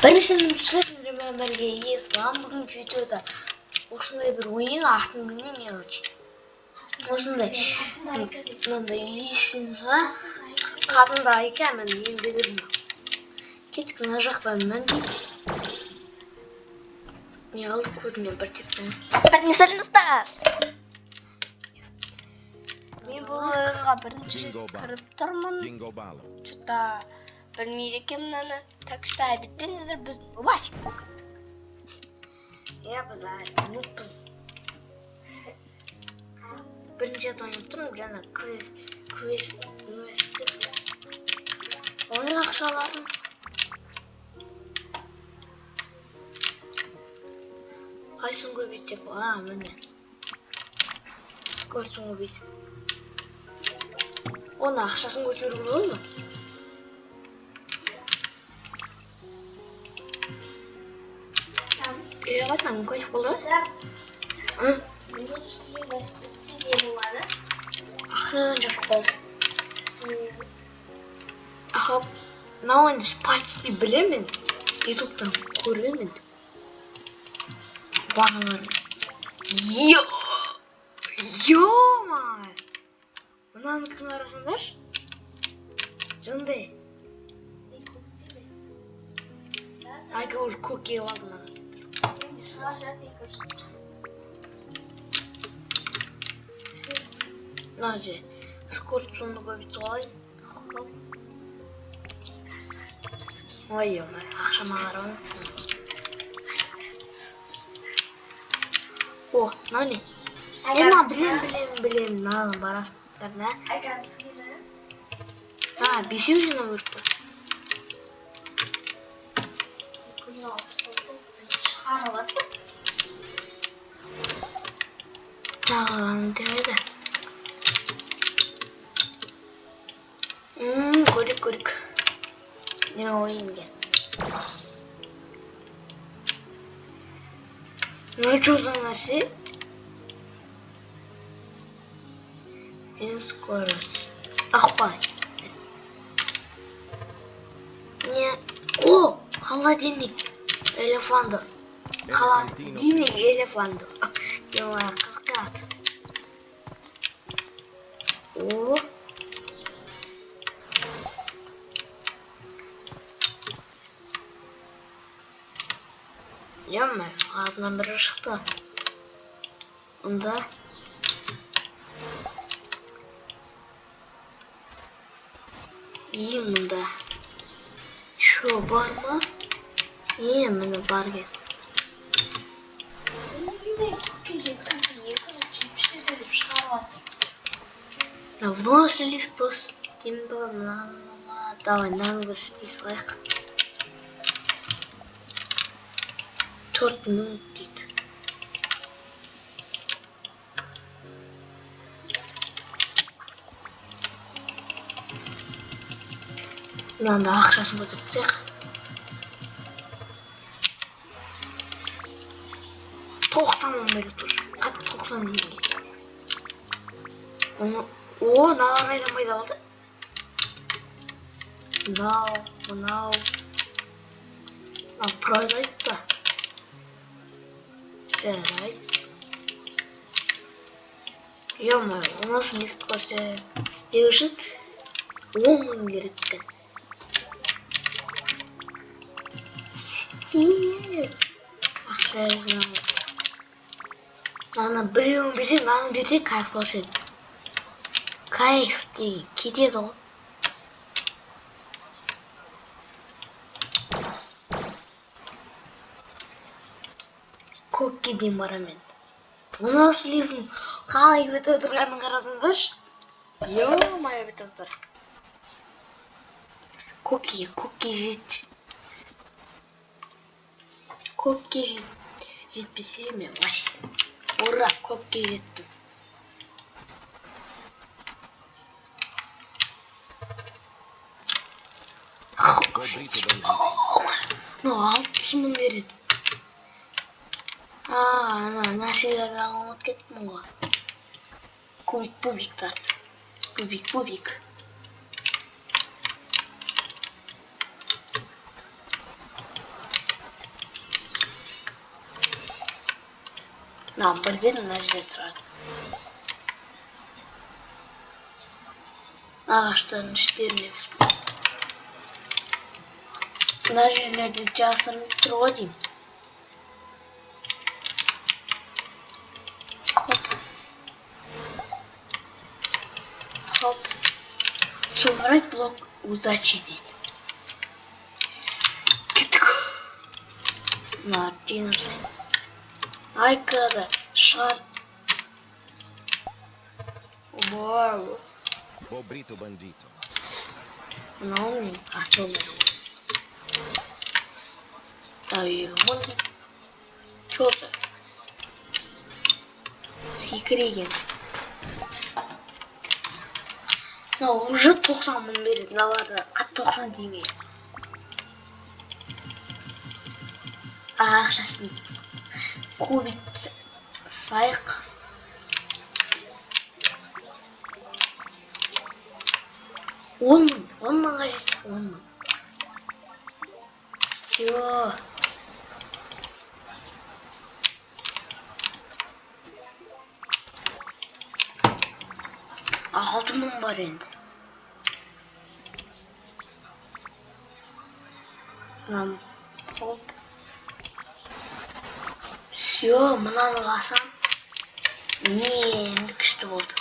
Біріншіден, бірге Ислам. Бүгінгі видеода осындай бір ойын, атын білмеймін, короче. Осындай мынандай лестница, қасында Айка, мен енді көрдім. Кеттік, мына жақпен мін дейді. Не алды көрдім мен бір тепкені. Бәріне сәлем, достар. Мен бұл ойынға бірінші рет кіріп тұрмын. Jingo Balo. Что-то білмейді екенмін мынаны. Так что әбетпеңіздер, біз Васик болып кеттік. Иә, біз нубпыз. Бірінші рет ойнап тұрмын, жаңа квест, квест, квест. Ойын ақшаларын. Қайсысын көбейтсек? А, міне. Скоростын көбейтсек. Оны ақшасын көтеруге болады ма? Е, қайтадан кайф болды. Ы? Ақырын жақып болды. Аха, мына ойынды почти білемін мен. Ютубтан көргенмін мен. Бағаларын. Ё! Ё-моё! Мынаныкін қарасаңдаршы. Жынды. Айка уже көкке алды мынаны. Мына же скорость көбейтіп алайын. Хоп. Ой, ё-моё, ақшама қарамаппын. О, мынау не? Е, мына білем, білем, білем. Мынаны барасыңдар да. А, бесеу жинау керек қой. Шығарып жатыр. Тағы қайда? Көрейік, көрейік. Не ойын екен? Ну, что за нәрсе? Менің скорость. Ақпай. Не? О, холодильник. Элефандо. Холодильник элефандо. Ё-моё, каскад. О. Ё-моё, артынан бірі шықты. Онда и мында еще бар ма? Е, міне бар екен. Көкке жеткізбей 277 деп шығарып жатыр. Мына выносливость істеймін ба? Мынаны давай, мынаны бір істей салайық. 4000 дейді. Мынаны да ақшасын көтеріп тастайық. 90 мың беріп тұр. Қатты 90 теңге. Оны, о, мыналар қайдан пайда болды? Мынау, мынау. Мынау продать па? Жарайды. Ё-моё, у нас лист істеу үшін 10 мың керек екен. Істе. Ақша жинау. Мынаны біреуін берсе, мынаны берсе, кайф болушы еді. Кайф деген кетеді ғой. Көкке дейін барамын мен. Выносливым қалай өтіп отырғанын қарасаңдаршы. Ё-моё, өтіп отыр. Көкке, көкке жет. Көкке жетпесе мен вообще. Ура, көкке жеттім. Көбейтіп. Ну, 60 мың береді. А, ана нәрселерді ұмытып кеттім ғой. Кубик, кубиктарды. Кубик, кубик. Мынаны білмедім, мына жерде тұрады. Ағаштардың іштерінде емес. Мына жерлерде жасырынып тұр ғой деймін. Хоп. Хоп. Собрать блок удачи дейді. Кеттік. Мына жинап тастайын. Айкада шығар. Вау. Bobrito bandito. Мынау не? Асылмай ғой. Мынау 50 000 дейді. Чё за? Секіреген. Мынау уже 90 000 береді. Мыналарда 90 теңге. Ақшасын көбейтіп сайық. 10 000, 10 000-ға жеттік, 10 000. Все. 6000 бар енді. Мынаны хоп. Все, мынаны алсам, енді күшті болды.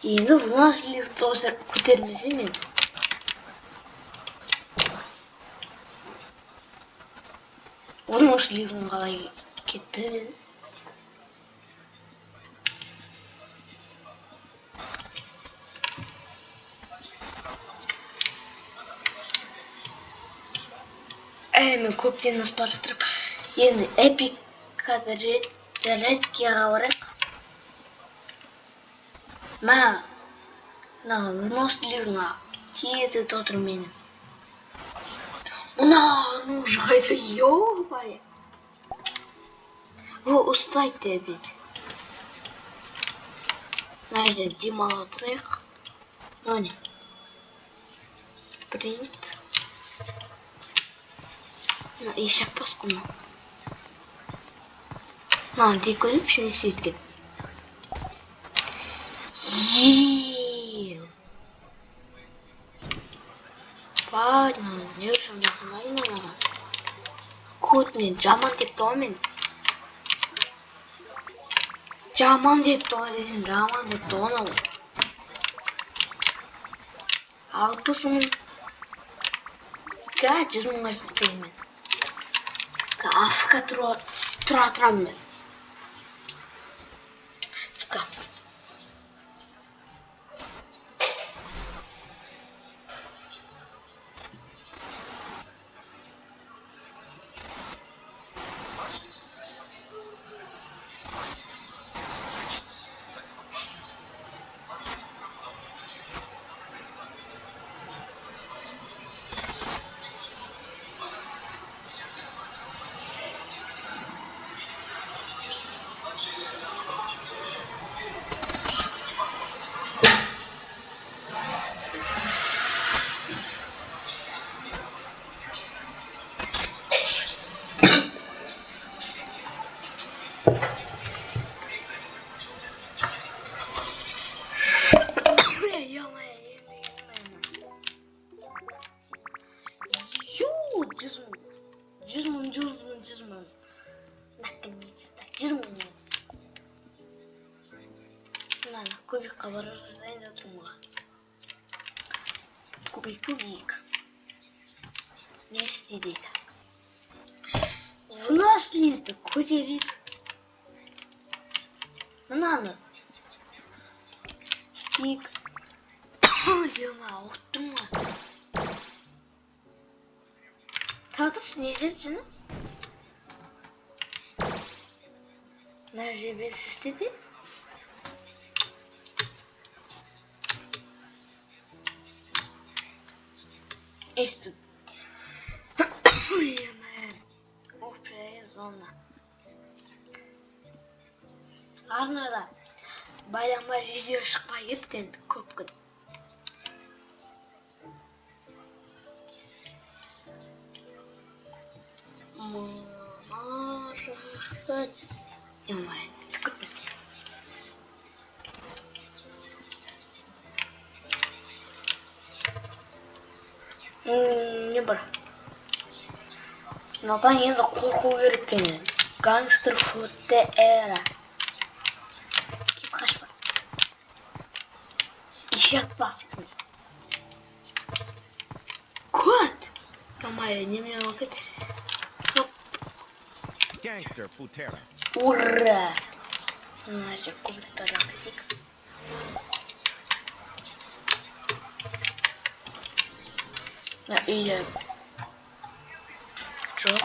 Енді выносливость көтермесе мен. Выносливым қалай кетті мен? Әй, мен көктен асып бара жатырмын. Енді эпикада редкияға барайық. Мә, мына выносливыма тез өтіп отыр менің. Мына оружие қайда, ё-моё. О, ұстайды дейді. Мына жерде демала тұрайық. Мынау не? Спринт. Мына еш жақпас қой мынау. Мынаны тек көрейікші, не істейді екен. Еее. Бай, мынаны не үшін жақындадым мен маған? Код мен жаман депті ғой мен. Жаман депті ғой десем, жаман депті ғой мынау. 60 000. Ка, 100 000-ға жеттім мен. Ка, АФК тұра тұрамын мен. Ка. 100 000, 100 000, 100 000, 100 000. Наконец-то, 100 000. Мынаны кубикқа бара жазайын деп отырмын ғой. Кубик, кубик. Не істейді дейді? Выносливый көтерейік. Мынаны істейік. Ема, ауырттым ғой. Тұра тұршы, не деді жаңа? Мына жерде бес істеді. Естіп. Общая зона. Арнада байланба видео шықпай кетті енді көп күн. Мына жақ. Ё-моё. Не бар? Мынадан енді қорқу керек екен. Гангстер Футера. Кет, қашпа. Ишак басып. Көт! Ё-моё, немене болып кетті? Хоп. Gangster Futera. Ура! Мына жер кубиктардан кетейік. Мына үйде жоқ.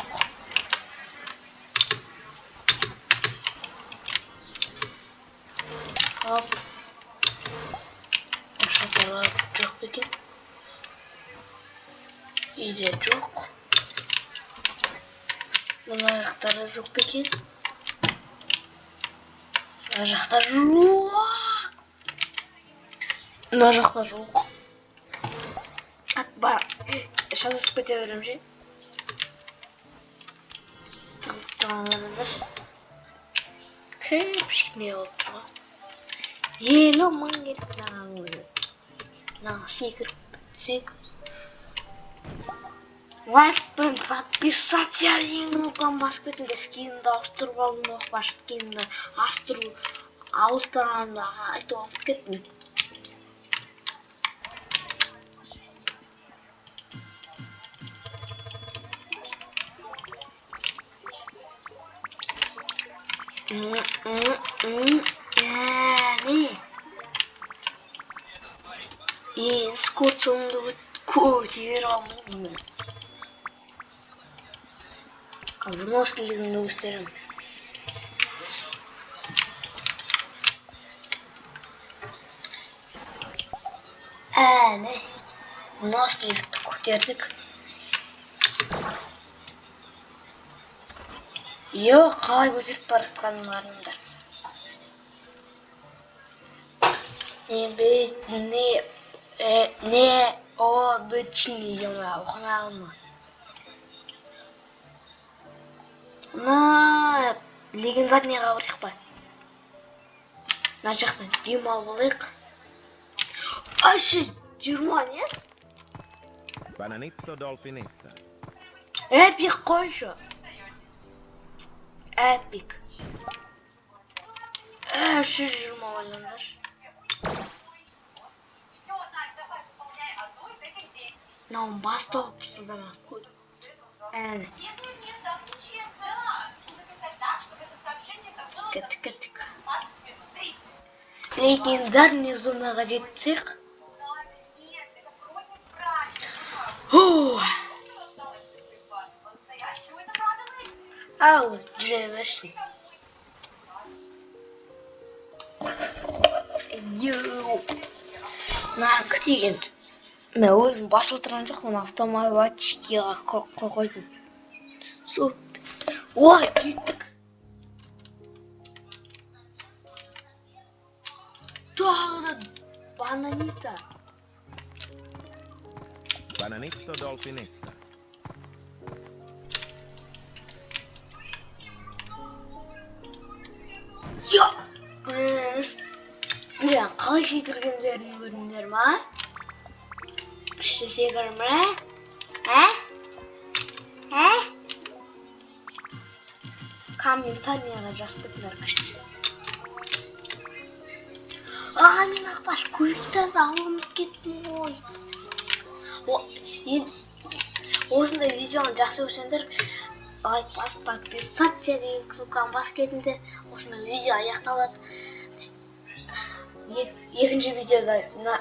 Хоп. Шоколад жоқ па екен? Үйде жоқ. Мына жақтарда жоқ па екен? Мына жақта жоқ. Мына жақта жоқ. Бар. Шатасып кете беремін ше. Тығылып тұрған адамдар. Кіп-кішкене болып тұр ғой. 50 000 керек мынаған өзі. Мынаған секіріп түсейік. Лайк пен подписаться деген кнопканы басып кетіңдер. Скинімді ауыстырып алдым, оқпаш скинімді ауыстырғанымды айтып ұмытып кеттім. Не? Енді скотчымды көтеріп алмадым. Выносливыйымды көтеремін. Әне, выносливыйды көтердік. Йо, қалай көтеріп бара жатқанын қараңдар. Не не не обычный, ё-моё, оқымай қалдым. Мына легендарныйға барайық па? Мына жақта демалып алайық. 320 не? Bananetto Dolphinetta. Эпик қойшы. Эпик. 320, ойлаңдаршы. Мынауын бас тоғып пысылдамас. Әне. Кеттік, кеттік. Легендарный зонаға жетсек. Фу. Ау, жүре берсін. Йоу. Мына күтейік енді. Мен өзім басып отырған жоқпын, автоматическийға қойдым. Суп. Ой, жеттік. Тағы да бананита. Bananetto Dolphinetta. Я! Міне, қалай секіргендерін көрдіңдер ма? Іште секірме? Ә? Ә? Комментарияға жазып кетіңдер күшті. А, мен ақпаш көліктерді алып кеттім ғой. Осындай видеоны жақсы көрсеңдер, лайк басып, подписаться деген кнопканы басып кетіңдер. Осымен видео аяқталады. Екінші видеода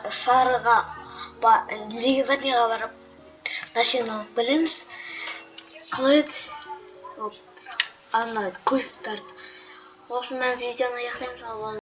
сарыға легендарныйға барып нәрсені алып келеміз. Қалай еді? Ана көліктерді. Осымен видеоны аяқтаймыз.